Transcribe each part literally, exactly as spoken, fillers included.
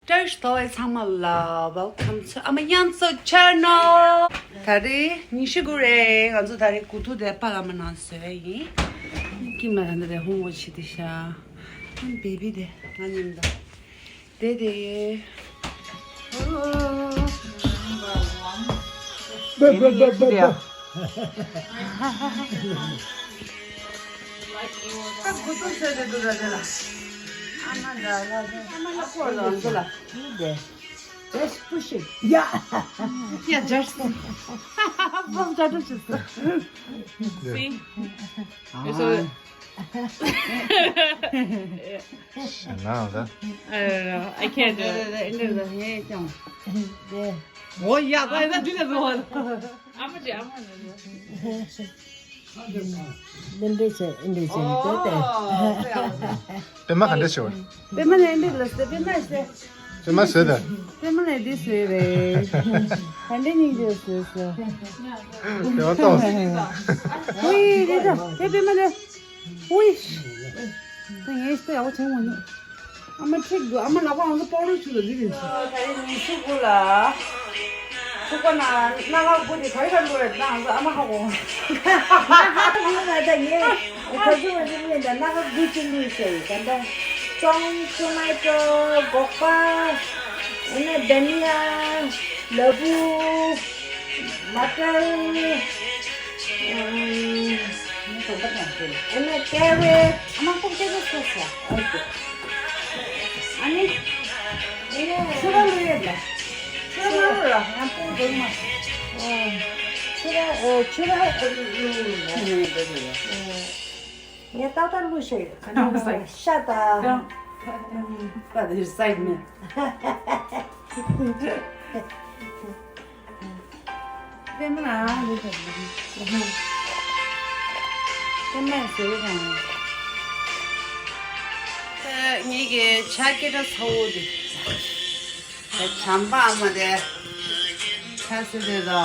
བཀྲ་ཤིས་བདེ་ལེགས་ཚང་མ་ལ། Welcome to ཨ་མ་དབྱངས་མཚོ་channel། ད་རེས་ཉི་ཤུ་དགུ་རེད། ང་ཚོ་ད་རེས་དགུ་ཐུག་དེ་པཱ་ལགས་མ་ནང་བཟོས་ཡིན། ཀི་མ་ར་འདི་རེད། ཧོང་གོ་ཆི་དེ་ཤ། ཨ་བེ་བི་དེ་ང་མཉམ་དུ། དེ་དེ། ད་དགུ་ཐུག་བཟོས་དེ་འདུག་ར་དེ་ལ། ཨ་མ་ལ་ལ་ཨ་མ་ལ་སྐོར་ལ་ང་ཚོ་ལ། Just push it. Yeah. Yeah, just. Boom, da, da, just. See? So, ཞེད་སྣང་ད། I don't know. I can't do it. Oh, yeah, that, that, do that one. I'm a, I'm a. འདི་འདྲས་བྱས། འདི་འདྲས་བྱས་ནས་བསྡད་དེ། པད་མ་ག་འདྲས་བྱས་པ། པད་མ་ནི་འདི་ལ་ཟེར། པད་མ་ཟེར། པད་མ་ཟེར་དེ། པད་མ་ལ་འདི་ཟེར་རེད། ག་འདྲས་སྙིང་རྗེ་ཟེར་ཟེར། པད་མ་ཏོག་ཟེར། ཨུའི་རེད་ད། དེ་པད་མ་རེད། ཨུའི། ད་ངས་ཤི་ཡག་པོ་བྱུང་མ་ནི། ཨ་མ་ཁྲིག་འདུག་ཨ་མ་ལག་པ་ང་ཚོ་པོ་རུ་ཆུ་ལ་འདི་རེད། ད་རེས་ཉི་ཤུ་དགུ་ལ། ཚུགས་པ་ན་སྣ་ཁ་དགུ་དེ་ག་རེ་ག་རེ་བླུགས་རེད། ད་ང་ཚོ་ཨ་མ་ཧ་གོ། སྣ་ཁ་དགུ་ང་ད་ངས་ག་ཚོད་མ་ཚོད་མིན་ད། སྣ་ཁ་དགུ་ཅིག་བླུགས་ཤེས་ཡིན། ད་ད་ཙོང་། ཊོ་མེ་ཊོ། སྒོག་པ། ཨེ་ནས་དྷ་ནི་ཡ། ལ་ཕུག་མ་ཊར། ཨེ་ནས་ཀེ་རེཊ། ཨ་མ་ཀོང་ཀེ་རེཊ་ཟེར་ཟེར། ཨོ་ཀེ། ཨ་ནི། ཨེ་ནས་ཕྱུ་ར་བླུགས་ཡོད་ལ། ཕྱུ་ར་མ་བླུགས་ར། ང་ཀོང་འདུག་མ། ཕྱུ་ར། ཨེ། ཕྱུ་ར་བླུགས་ཡོད་ལ། ངས་ཏག་ཏག་བླུགས་ཤེས་ཡོད། ཤ་དང་། པ་དེ་སའིཌ་མེད། པད་མ་ལ་འདི་ཟེར། པད་མ་ཟེར་དང་། ངེད་ཀྱི་ཇ་སྐད་གྲགས་ཚ་བོ་དེ། བྱམས་པ་ཨ་མ་དེ། ཆ་སི་དེ་དང་།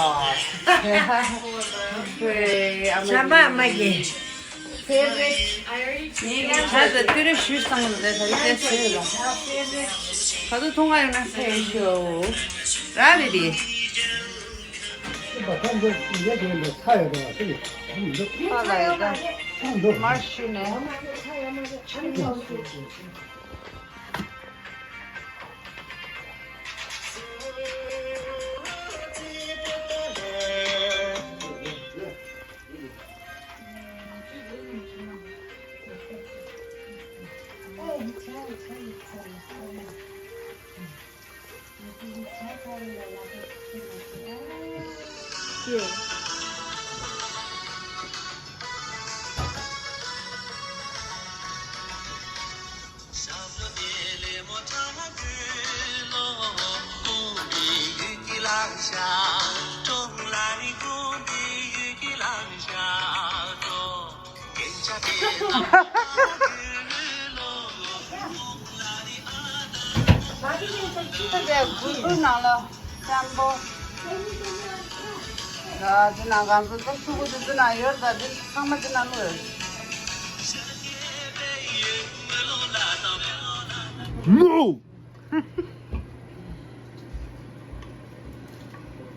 བྱམས་པ་ཨ་མ་གི་ཕེ་ཝ་རི་ཊི། ངེད་ཀྱི་ཇ་དང་དུས་རབས་ཞུས་བཏང་ལ་དེ་ད་རེས་དེ་ཟེར་ལ། ད་དུང་ཐུང་ང་ཡོང་ན་ཟེར་ཞུ། ར་བི་བི། ཨ་ལ་ཡ་ད། མར་ཞུ་ནས། དགུ་ཐུག་ནང་ལ་ཅམ་པོ། ད་འདི་ནང་གང་ཚོད་ཚོད་ཆུ་བོ་དེ་འདི་ནང་ཡོད། ད་འདི་ཚང་མ་འདི་ནང་བླུགས་ཡོད།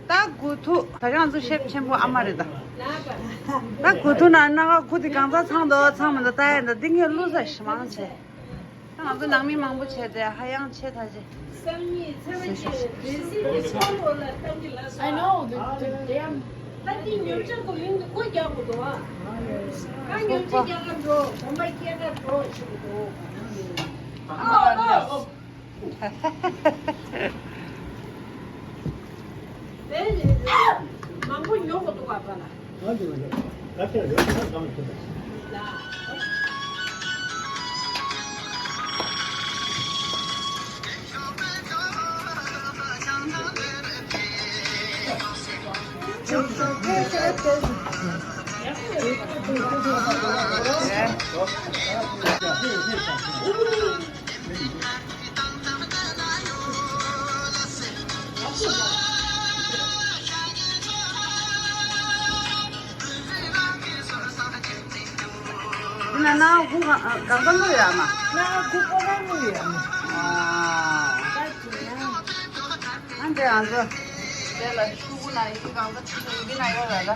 ད་དགུ་ཐུག་ད་རང་ཚོ་ཤེབ་ཆེན་པོ་ཨ་མ་རེད་ད། ད་དགུ་ཐུག་ནང་སྣ་ཁ་དགུ་དེ་གང་ཚང་ཚང་འདུག་ཚང་མི་འདུག་ལྟ་ཡ་ད། འདི་ངས་བླུགས་ས་ཞེ་མང་བྱས། ད་ང་ཚོ་ནང་མི་མང་པོ་བྱས་ཏེ་ཧ་ཡང་ཆེ་ཐག་ཆེ། I know the, the damn. ད་འདི་ཉོ་ཆ་གོ་ཡིན་གི་ཁོ་རྒྱག་གོ་འདུག་ཨ། ད་ཉོ་ཆ་རྒྱག་ག་འགྲོ། གོམ་པ་སྐྱེལ་ག་འགྲོ་ཞུ་གི་འདུག་ཨ། དེ་མང་པོ་ཉོ་གོ་འདུག་ཨ། པ་ལ། ན་ན་ཧུ་གང་གང་གང་ལོ་ཡ་མ། ན་ཧུ་པོ་ར་ལོ་ཡ་མ། ཨ། དེ་ང་ཚོ་དེ་ལ་ཆུ་བུ་ན་ཡི་གེ་གང་ཚ་ཆུ་བུ་ཡི་གེ་ན་ཡོད་ར་ལ།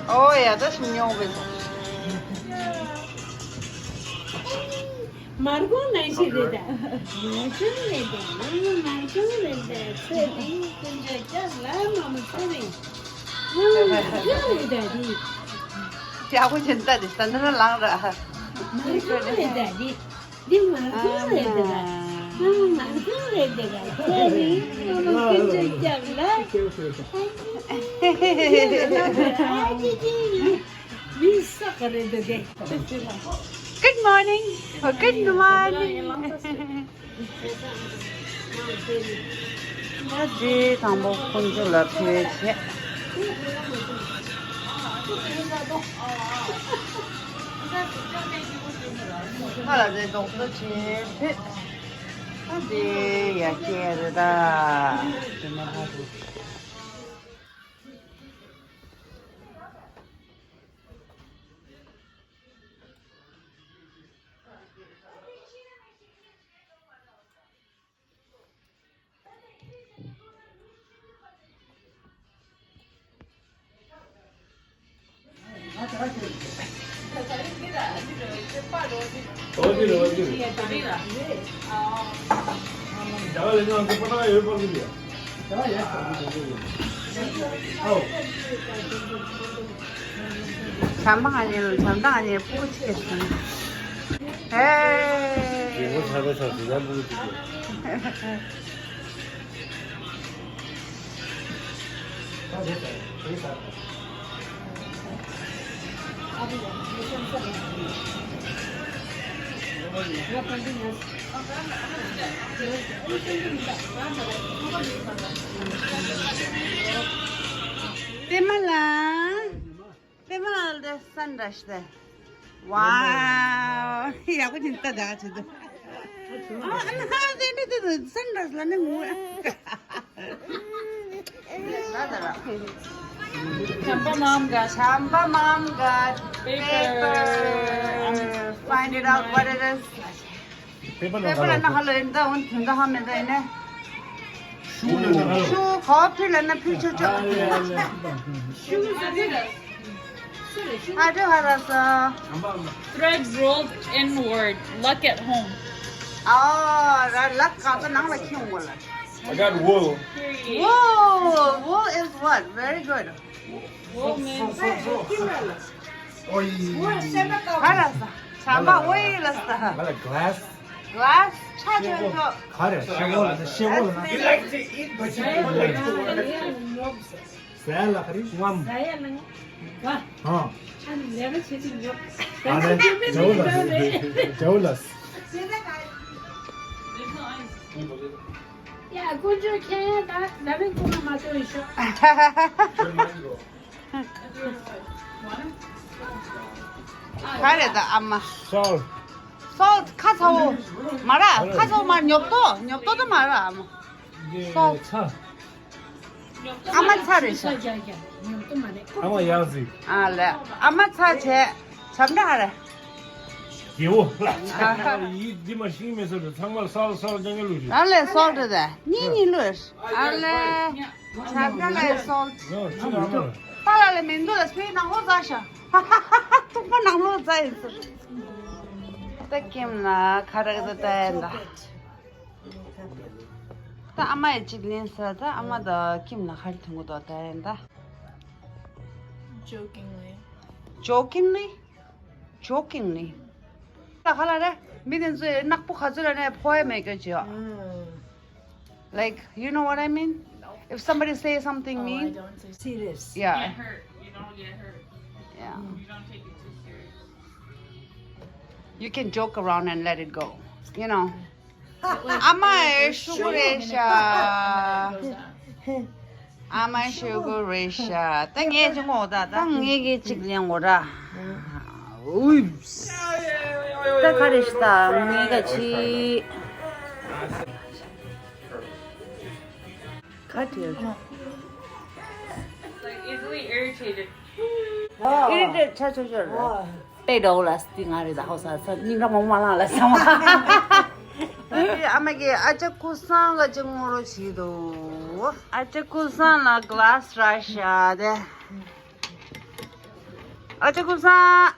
ཨོ་ཡ་ད་སུ་ཉོ་བེ། མར་ཁུང་ནང་བཞིན་རེད་ད། མར་ཁུང་རེད་ད། མར་ཁུང་རེད་ད། ཚེ་རིང་ཀུན་སྤྱོད་སྐྱབས་ལ་མ་མོ་ཚེ་རིང་། མར་ཁུང་རེད་ད་འདི། ཅག་པོ་ཅན་ལྟ་དེ་ས་འདི་ན་ལངས་ར། མར་ཁུང་རེད་ད་འདི། འདི་མར་ཁུང་རེད་ད་ར། ཨ་མར་ཁུང་རེད་ད་ར། ཚེ་རིང་མ་མོ་ཀུན་སྤྱོད་སྐྱབས་ལ། ཨ་ཅི་ཅི། མི་ས་ག་རེད་འདུག་གས། Good morning. Oh, good morning. ད་དེ་དང་པོ་ཁོང་ཚོ་ལ་ཕེབས་བྱས། ཁ་ལ་དེ་རྡོག་རྡོག་བྱས་ཕེབས། ད་དེ་ཡ་སྐྱེ་རེད་ད། དེ་ནས་ཕ་དེ། བྱམས་པ་ང་གཉིས་ལ་བྱམས་པ་ང་གཉིས་ཕྲུ་གུ་གཅིག་སྐྱེས་སོང་། ཧེ། རྒན་མོ་ཆགས་པའི་ཆ་དེ་ཡང་ཕྲུ་གུ་གཅིག་སྐྱེས། པད་མ་ལགས། པད་མ་ལགས་ལ་སན་ར་ཤི་ད། ཝའོ། ཡག་པོ་ཅིག་ལྟ་ད་ཆེ་ད། ཨ་ན་ཧ་ཟེ་འདྲ་དེ་ད་སན་ར་ཤི་ལ་ནི་ངུ། བྱམས་པ་མམ་ག་བྱམས་པ་མམ་ག paper. Paper. Find it out what it is. Paper ནང་ཧ་ལ་ཡིན་ད་འོན་དོན་དག་ཧ་མེད་ད་ཡིན་ནས། ཤུ་ནང་ཧ་ལ། ཤུ་ག་ཕི་ལ་ན་ཕི་ཆོ་ཆོ། ཤུ་ཟ་ཟི་ར། ཧ་ཏུ་ཧ་ར་ས། Thread rolled inward, luck at home. ཨ་ར་ལག་གང་ཚ་ནང་ལ་ཁྱིམ་གོ་ལ། I got wool. Wool, wool is what? Very good. Wool means. ཨོ་ཡི། ཧ་ར་ས། བྱམས་པ་ཨོ་ཡི་ལ་ས། ང་ལ་glass. Glass ཆ་ཆོ་ཆོ། ག་རེ་ཤེ་བོ་ལ་ཤེ་བོ་ལ་ན། You like to eat, but you don't like to work. ཟ་ཡ་ལ་ག་རེ་ངམ། ཟ་ཡ་ལ་ང་། ཨ། ཨ་ནི་ལས་ཀ་བྱེད་དུས་ཉོབ། ཨ་ནི་ཇོ་ལ། ཇོ་ལ། ཡ་ཀུན་སྤྱོད་མཁྱེན་ཡ་ད་ལ་མིན་ཀུན་ལ་མ་ལྟོས་ཤོག་ག་རེ་ད་ཨ་མ། Salt. Salt ཁ་ཚ་བོ། མ་ར་ཁ་ཚ་བོ་མ་ཉོབ་ཏོ་ཉོབ་ཏོ་ད་མ་ར་ཨ་མ། འདི་Salt. ཚ། ཨ་མ་ཚ་རེད་ཤག་ཨ་མ་ཡག་ཟིག་ཨ་ལས་ཨ་མ་ཚ་བྱས་བྱམས་འདྲ་ཧ་རེ། རྒྱལ་བོ་ལ་ཡིད་འདི་མ་ཤིང་མེད་ས་རེད། ཚང་མ་སལ་སལ་རྐྱང་རྐྱང་ལུས་རེད། ཨ་ལས་སོལ་རེད་ད་གཉིས་གཉིས་ལུས། ཨ་ལས་བྱམས་འདྲ་ལ་སོལ། ཡང་ཆུ་ཡང་མ་རེད། པ་ལ་ལས་མིན་འདུག་ལ་སྤེ་ནང་ལོགས་ཟ་ཤག་ཐུག་པ་ནང་ལོགས་ཟ་ཡིན་ཟེར། ད་ཀེམ་ལ་ཁ་རག་ད་ད་ཡིན་ད། ད་ཨ་མ་ཡི་གཅིག་ལེན་ས་ད་ཨ་མ་ད་ཀེམ་ལ་ཁ་རི་ཐུང་གུ་ད་ད་ཡིན་ད། Jokingly. Jokingly. Jokingly. ད་ཁ་ལ་རེ་མི་དེ་ཚོས་ནག་པོ་ག་ཚོད་ལ་ནས་ཕོ་ཡ་མེད་གི་ཅི། Like, you know what I mean? If somebody say something mean, serious. Yeah. Yeah. You can joke around and let it go. You know. ཨ་མ་ཨེ་ཤུ་གུ་རེད་ཤག་ཨ་མ་ཨེ་ཤུ་གུ་རེད་ཤག་ད་ངས་ཅི་ངོ་ད་ད་ངས་གི་ཅིག་ལེན་ངོ་ར། ཨུབས། ད་ག་རེ་ཤི་ད་ངས་ག་ཅི། ག་དེ། Like easily irritated. ཨེ་རེད་རེད། ཆ་ཆོ་ཆོ་རེད། པེ་འགྲོ་ལ་སྟི་ང་རེད་ད་ཧོ་ས་ས་སྙིང་ར་མོ་མ་ལང་ལ་ས་མ། ཨ་མ་གི་ཨ་ཅག་ཀུ་སང་ག་ཅིག་ངོ་རོ་བྱེད་དོ། ཨ་ཅག་ཀུ་སང་ལ་གླ་སི་ར་ཤ་དེ། ཨ་ཅག་ཀུ་སང་།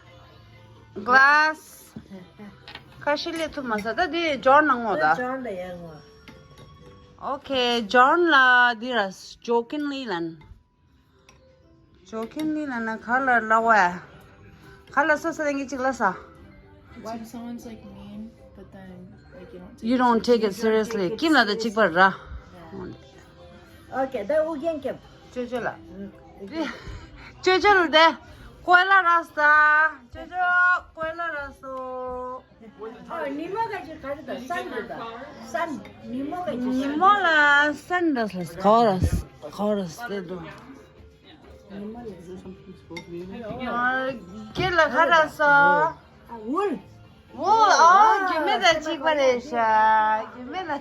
གླ་སི། ཁ་ཤས་ལས་ཐུབ་མ་ས་ད་དེ་ཇོན་ན་ངོ་ད། ཇོན་ལ་ཡ་ངོ་། ཨོ་ཁེ་ཇོན་ལ་འདི་ར་ཇོ་ཁིན་ལི་ལན། ཇོ་ཁིན་ལི་ལན་ན་ག་ལ་ལ་བ། ག་ལ་ས་ས་ལེང་གི་ཅིག་ལ་ས། When someone's like mean, but then like you don't take You don't take it seriously. ཀིམ་ལ་ད་ཅིག་པ་ར། Okay, ད་ཨུ་རྒྱན་སྐྱབས། ཅོ་ཅོ་ལ། ཅོ་ཅོ་ལ་དེ། ཀོས་ལ་ར་ས། ཅོ་ཅོ་ཀོས་ལ་ར་སོ། ཨ་ཉི་མ་ག་ཅིག་ག་རེ་ད་སན་རེད་ད། སན། ཉི་མ་ག་ཅིག་ཉི་མ་ལ་སན་ར་ས་ཁོ་ར་ཁོ་ར་སྟེ་དུ། ཉི་མ་ལ་སན། ཨ་ཀེ་ལ་ག་ར་ས། ཨ་ཝུལ། ཝུལ། ཨོ་རྒྱུ་མེད་ད་གཅིག་པ་རེད་ཤག་རྒྱུ་མེད་ད།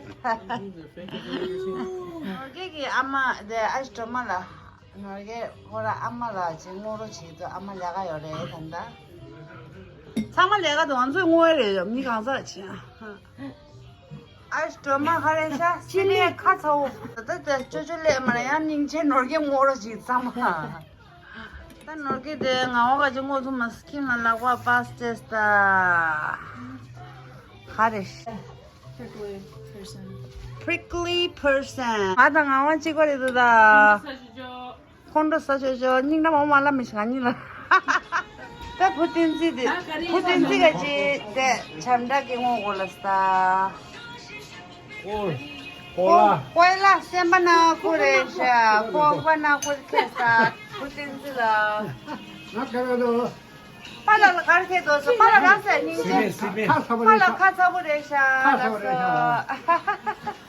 ནོར་གེ་གི་ཨ་མ་དེ་ཨ་ཞི་སྒྲོལ་མ་ལ། ནོར་གེ་ཁོ་ར་ཨ་མ་ལ་ཅིག་ངོ་རོ་བྱེད་དུ་ཨ་མ་ལས་ཀ་ཡོད་རེད་ད་ལྟ། ཚང་མ་ལས་ཀ་དུ་ང་ཚོའི་ངོ་རེད་ཡོད་མི་གང་ཟག་ཅིག་ཨ་ཞི་སྒྲོལ་མ་ག་རེ་ཤག་ཕྱི་ནས་ཁ་ཚ་བོ། ད་ལྟ་ཅོ་ཅོ་ལས་མ་ལ་ཡང་སྙིང་རྗེ་ནོར་གེ་ངོ་རོ་བྱེད་ཚང་མ། ད་ནོར་གེ་དེ་ང་བ་ག་ཅིག་ངོ་ཐུག་མ་སི་ཁྱིམ་ལ་ལག་པ་པ་སི་ཏེ་སི་ད། ག་རེ་ཤག Prickly person. Prickly person. ང་དང་ང་བ་གཅིག་པ་རེད་འདུག་ད། ཁོང་ཁྲོ་ཟ་ཆོག་ཆོག་སྙིང་ར་མོ་མ་ལ་མི་ཤི་ང་གཉིས་ལ། ད་བུ་བསྟན་འཛིན་དེ་བུ་བསྟན་འཛིན་ག་ཅིག་དེ་བྱམས་བྲག་གི་ངོ་གོ་ལ་ས། ཀོ་ཀོ་ལ། ཀོ་ལ་སེམས་པ་ན་ཁོ་རེ་ཤ་ཁོག་པ་ན་ཁོ་ཁེ་ས་བུ་བསྟན་འཛིན་ལ། ང་ག་རེ་འདུག་པཱ་ལགས་ལ་གར་ཁེ་དོ་ས་པཱ་ལགས་རང་སེ་སྙིང་རྗེ། སི་པན་སི་པན། ཁ་ཚ་པོ་པཱ་རེད་ལགས་ཤག་ཁ་ཚ་པོ་རེད་ཤག་ཁ་ཚ་པོ་རེད་ཤག་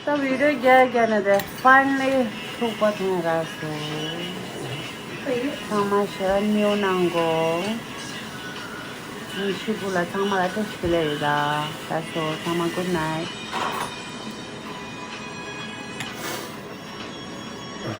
ད་བི་ཌིའོ་རྒྱག་རྒྱག་ནས་དེ་ཕའི་ནལ་ལི་ཐུག་པ་ཐོན་རག་སོང་། ཚང་མ་ཞེ་དྲག་ཉེའུ་གནང་གོ །ཉི་ཤུ་དགུ་ལ་ཚང་མ་ལ་བཀྲ་ཤིས་བདེ་ལེགས་རེད་ད། ད་སོ་ཚང་མ་good night།